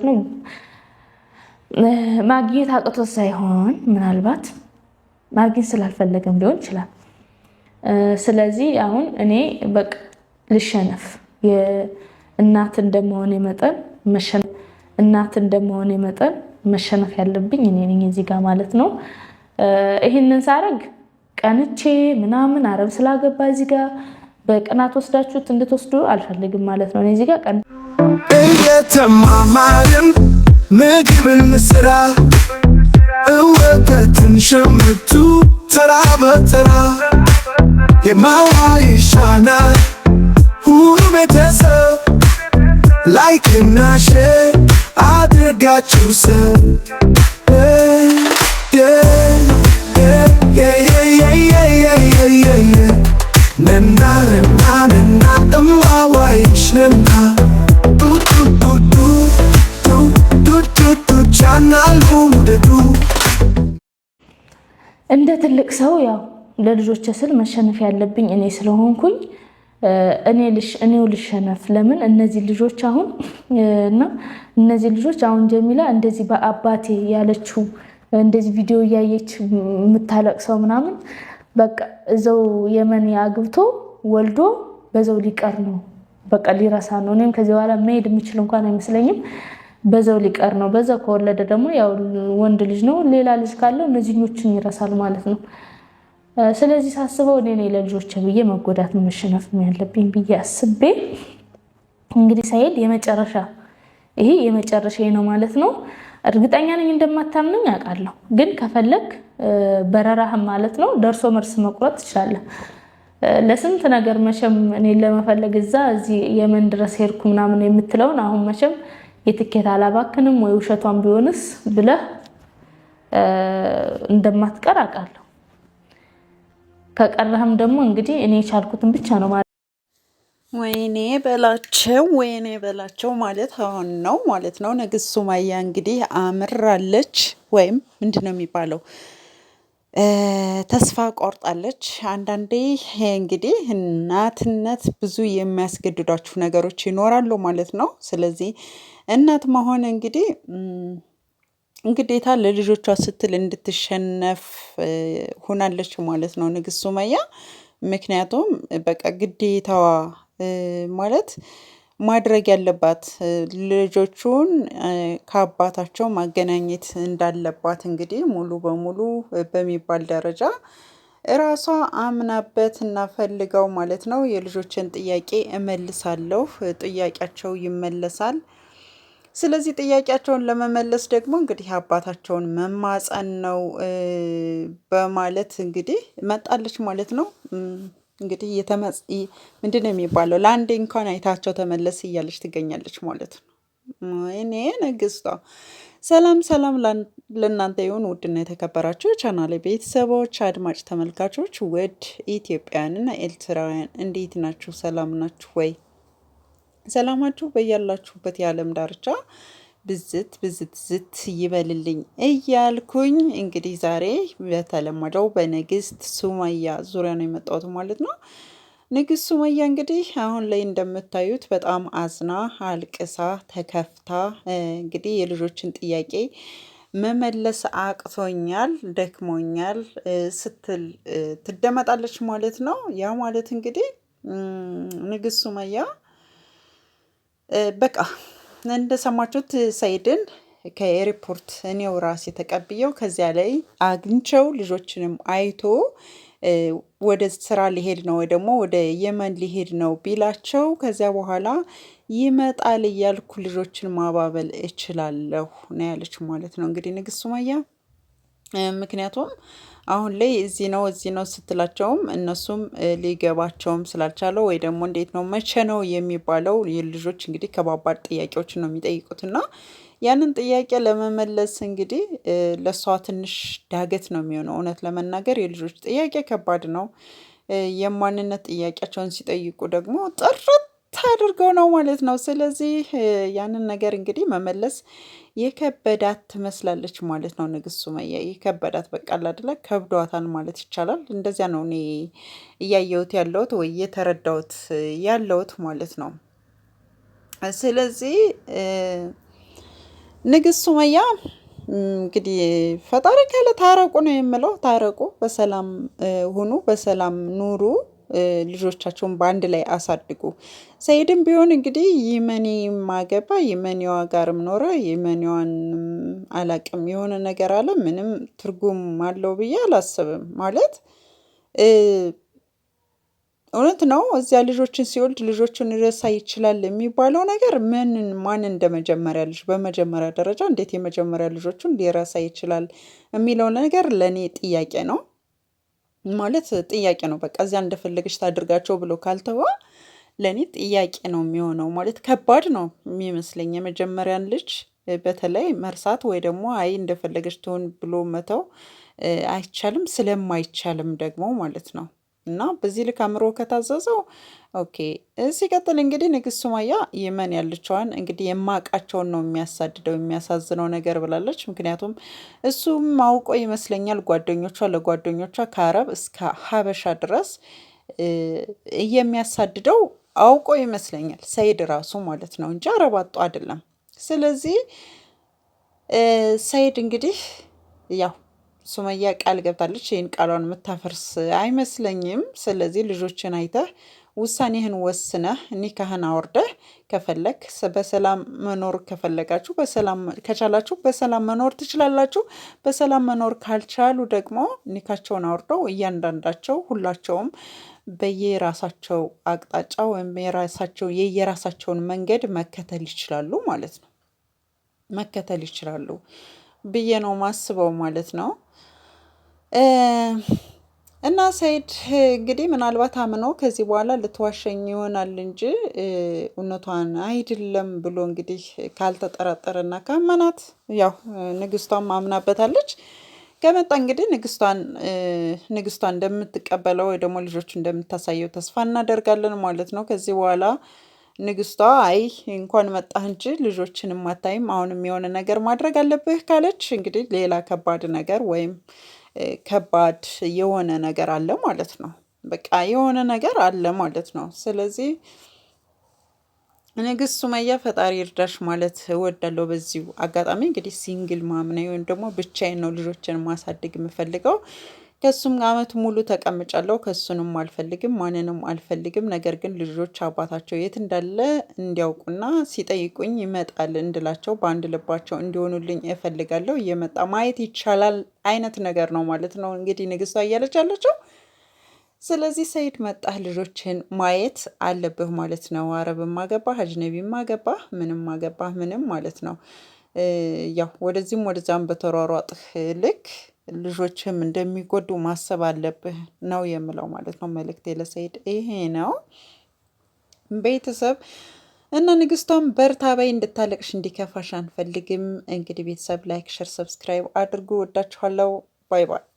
ነው። ማግኘት አቅቶት ሳይሆን ምናልባት ማግኘት ስላልፈለገም ሊሆን ይችላል። ስለዚህ አሁን እኔ በቃ ልሸነፍ፣ እናት እንደመሆኔ መጠን እናት እንደመሆኔ መጠን መሸነፍ ያለብኝ እኔ ነኝ እዚህ ጋር ማለት ነው። ይህንን ሳረግ ቀንቼ ምናምን አረብ ስላገባ እዚህ ጋር በቅናት ወስዳችሁት እንድትወስዱ አልፈልግም ማለት ነው። እዚህ ጋር ቀን እየተማማርን ምግብን ስራ፣ እወተትን ሸምቱ ተራ በተራ። የማዋ ይሻናል ሁሉ ቤተሰብ፣ like ና share አድርጋችሁ sub። ነና ነና ነና እማዋይሽ ነና ዱ ዱ ዱ ዱ ዱ ቻናል ውደዱ። እንደ ትልቅ ሰው ያው ለልጆች ስል መሸነፍ ያለብኝ እኔ ስለሆንኩኝ እኔው ልሸነፍ። ለምን እነዚህ ልጆች አሁን እና እነዚህ ልጆች አሁን ጀሚላ እንደዚህ በአባቴ ያለችው፣ እንደዚህ ቪዲዮ እያየች የምታለቅሰው ምናምን በቃ እዛው የመን አግብቶ ወልዶ በዛው ሊቀር ነው። በቃ ሊረሳ ነው። እኔም ከዚህ በኋላ መሄድ የምችል እንኳን አይመስለኝም። በዛው ሊቀር ነው። በዛው ከወለደ ደግሞ ያው ወንድ ልጅ ነው። ሌላ ልጅ ካለው እነዚህኞችን ይረሳል ማለት ነው። ስለዚህ ሳስበው እኔ ነኝ ለልጆች ብዬ መጎዳት መሸነፍ ያለብኝ ብዬ አስቤ እንግዲህ ሳይድ የመጨረሻ፣ ይሄ የመጨረሻ ነው ማለት ነው። እርግጠኛ ነኝ እንደማታምነኝ አውቃለሁ። ግን ከፈለግ በረራህም ማለት ነው ደርሶ መልስ መቁረጥ ትችላለህ። ለስንት ነገር መቼም እኔን ለመፈለግ እዛ እዚህ የመን ድረስ ሄድኩ ምናምን የምትለውን አሁን መቼም የትኬት አላባክንም ወይ ውሸቷን ቢሆንስ ብለህ እንደማትቀር አውቃለሁ። ከቀረህም ደግሞ እንግዲህ እኔ የቻልኩትን ብቻ ነው ማለት። ወይኔ በላቸው፣ ወይኔ በላቸው ማለት አሁን ነው ማለት ነው። ንግስት ሱማያ እንግዲህ አምራለች ወይም ምንድን ነው የሚባለው፣ ተስፋ ቆርጣለች። አንዳንዴ እንግዲህ እናትነት ብዙ የሚያስገድዷችሁ ነገሮች ይኖራሉ ማለት ነው። ስለዚህ እናት መሆን እንግዲህ ግዴታ ለልጆቿ ስትል እንድትሸነፍ ሆናለች ማለት ነው ንግስት ሱመያ። ምክንያቱም በቃ ግዴታዋ ማለት ማድረግ ያለባት ልጆቹን ከአባታቸው ማገናኘት እንዳለባት እንግዲህ ሙሉ በሙሉ በሚባል ደረጃ እራሷ አምናበት እና ፈልገው ማለት ነው። የልጆችን ጥያቄ እመልሳለሁ፣ ጥያቄያቸው ይመለሳል። ስለዚህ ጥያቄያቸውን ለመመለስ ደግሞ እንግዲህ አባታቸውን መማፀን ነው በማለት እንግዲህ መጣለች ማለት ነው። እንግዲህ ምንድን ነው የሚባለው፣ ለአንዴ እንኳን አይታቸው ተመለስ እያለች ትገኛለች ማለት ነው። እኔ ንግስቷ። ሰላም ሰላም ለእናንተ ይሁን ውድና የተከበራችሁ ቻናሌ ቤተሰቦች፣ አድማጭ ተመልካቾች፣ ውድ ኢትዮጵያውያንና ኤርትራውያን እንዴት ናችሁ? ሰላም ናችሁ ወይ? ሰላማችሁ በያላችሁበት የዓለም ዳርቻ ብዝት ብዝት ዝት ይበልልኝ እያልኩኝ እንግዲህ ዛሬ በተለመደው በንግስት ሱመያ ዙሪያ ነው የመጣሁት ማለት ነው። ንግስት ሱመያ እንግዲህ አሁን ላይ እንደምታዩት በጣም አዝና፣ አልቅሳ፣ ተከፍታ እንግዲህ የልጆችን ጥያቄ መመለስ አቅቶኛል፣ ደክሞኛል ስትል ትደመጣለች ማለት ነው። ያ ማለት እንግዲህ ንግስት ሱመያ በቃ እንደሰማችሁት ሰይድን ከኤርፖርት እኔው ራሴ ተቀብየው ከዚያ ላይ አግኝቸው ልጆችንም አይቶ ወደ ስራ ሊሄድ ነው ወይ ደግሞ ወደ የመን ሊሄድ ነው ቢላቸው ከዚያ በኋላ ይመጣል እያልኩ ልጆችን ማባበል እችላለሁ ነው ያለች ማለት ነው። እንግዲህ ንግስት ሱመያ ምክንያቱም አሁን ላይ እዚህ ነው እዚህ ነው ስትላቸውም እነሱም ሊገባቸውም ስላልቻለው ወይ ደግሞ እንዴት ነው መቼ ነው የሚባለው፣ የልጆች እንግዲህ ከባባድ ጥያቄዎችን ነው የሚጠይቁትና ያንን ጥያቄ ለመመለስ እንግዲህ ለእሷ ትንሽ ዳገት ነው የሚሆነው። እውነት ለመናገር የልጆች ጥያቄ ከባድ ነው። የማንነት ጥያቄያቸውን ሲጠይቁ ደግሞ ጥርት አድርገው ነው ማለት ነው። ስለዚህ ያንን ነገር እንግዲህ መመለስ የከበዳት ትመስላለች ማለት ነው። ንግስት ሱመያ የከበዳት በቃ አይደለ፣ ከብዷታል ማለት ይቻላል። እንደዚያ ነው እኔ እያየሁት ያለሁት ወይ እየተረዳሁት ያለሁት ማለት ነው። ስለዚህ ንግስት ሱመያ እንግዲህ ፈጣሪ ካለ ታረቁ ነው የምለው። ታረቁ፣ በሰላም ሁኑ፣ በሰላም ኑሩ፣ ልጆቻቸውን በአንድ ላይ አሳድጉ። ሰኢድም ቢሆን እንግዲህ ይመኔ ማገባ ይመኔዋ ጋርም ኖረ ይመኔዋንም አላቅም የሆነ ነገር አለ። ምንም ትርጉም አለው ብዬ አላስብም ማለት እውነት ነው። እዚያ ልጆችን ሲወልድ ልጆችን ሊረሳ ይችላል የሚባለው ነገር ምን ማን እንደ መጀመሪያ ልጅ በመጀመሪያ ደረጃ እንዴት የመጀመሪያ ልጆቹን ሊረሳ ይችላል የሚለው ነገር ለእኔ ጥያቄ ነው። ማለት ጥያቄ ነው። በቃ እዚያ እንደፈለገች ታድርጋቸው ብሎ ካልተዋ ለእኔ ጥያቄ ነው የሚሆነው። ማለት ከባድ ነው የሚመስለኝ የመጀመሪያን ልጅ በተለይ መርሳት ወይ ደግሞ አይ እንደፈለገች ትሆን ብሎ መተው አይቻልም። ስለማይቻልም ደግሞ ማለት ነው እና በዚህ ልክ አእምሮ ከታዘዘው okay። ሲቀጥል እንግዲህ ንግስት ሱመያ የመን ያለችዋን እንግዲህ የማውቃቸውን ነው የሚያሳድደው የሚያሳዝነው ነገር ብላለች። ምክንያቱም እሱም አውቆ ይመስለኛል ጓደኞቿ ለጓደኞቿ ከአረብ እስከ ሀበሻ ድረስ የሚያሳድደው አውቆ ይመስለኛል ሰይድ ራሱ ማለት ነው እንጂ አረብ አጥቶ አይደለም። ስለዚህ ሰይድ እንግዲህ ያው ሱመያ ቃል ገብታለች። ይህን ቃሏን የምታፈርስ አይመስለኝም። ስለዚህ ልጆችን አይተህ ውሳኔህን ወስነህ ኒካህን አውርደህ ከፈለክ በሰላም መኖር ከፈለጋችሁ በሰላም ከቻላችሁ በሰላም መኖር ትችላላችሁ። በሰላም መኖር ካልቻሉ ደግሞ ኒካቸውን አውርደው እያንዳንዳቸው ሁላቸውም በየራሳቸው አቅጣጫ ወይም የራሳቸው የየራሳቸውን መንገድ መከተል ይችላሉ ማለት ነው። መከተል ይችላሉ ብዬ ነው ማስበው ማለት ነው። እና ሰኢድ እንግዲህ ምናልባት አምኖ ከዚህ በኋላ ልትዋሸኝ ይሆናል እንጂ እውነቷን አይደለም ብሎ እንግዲህ ካልተጠራጠረና ካመናት ያው ንግስቷም አምናበታለች። ከመጣ እንግዲህ ንግስቷን ንግስቷ እንደምትቀበለው ወይ ደግሞ ልጆቹ እንደምታሳየው ተስፋ እናደርጋለን ማለት ነው። ከዚህ በኋላ ንግስቷ አይ እንኳን መጣህ እንጂ ልጆችንም አታይም፣ አሁንም የሆነ ነገር ማድረግ አለብህ ካለች እንግዲህ ሌላ ከባድ ነገር ወይም ከባድ የሆነ ነገር አለ ማለት ነው። በቃ የሆነ ነገር አለ ማለት ነው። ስለዚህ ንግስት ሱመያ ፈጣሪ እርዳሽ ማለት እወዳለሁ። በዚሁ አጋጣሚ እንግዲህ single mom ነኝ ወይም ደግሞ ብቻዬን ነው ልጆችን ማሳደግ የምፈልገው። ከሱም አመት ሙሉ ተቀምጫለሁ። ከሱንም አልፈልግም፣ ማንንም አልፈልግም። ነገር ግን ልጆች አባታቸው የት እንዳለ እንዲያውቁና ሲጠይቁኝ ይመጣል እንድላቸው በአንድ ልባቸው እንዲሆኑልኝ እፈልጋለሁ። እየመጣ ማየት ይቻላል አይነት ነገር ነው ማለት ነው እንግዲህ ንግስቷ እያለች ያለችው። ስለዚህ ሰይድ መጣህ ልጆችን ማየት አለብህ ማለት ነው። አረብም አገባህ፣ አጅነቢም አገባህ፣ ምንም አገባህ ምንም ማለት ነው። ያው ወደዚህም ወደዚያም በተሯሯጥህ ልክ ልጆችም እንደሚጎዱ ማሰብ አለብህ ነው የምለው ማለት ነው። መልእክቴ ለሰይድ ይሄ ነው። ቤተሰብ እና ንግስቷን በርታ በይ፣ እንድታለቅሽ እንዲከፋሽ አንፈልግም። እንግዲህ ቤተሰብ like፣ share፣ subscribe አድርጉ። ወዳችኋለሁ። Bye bye።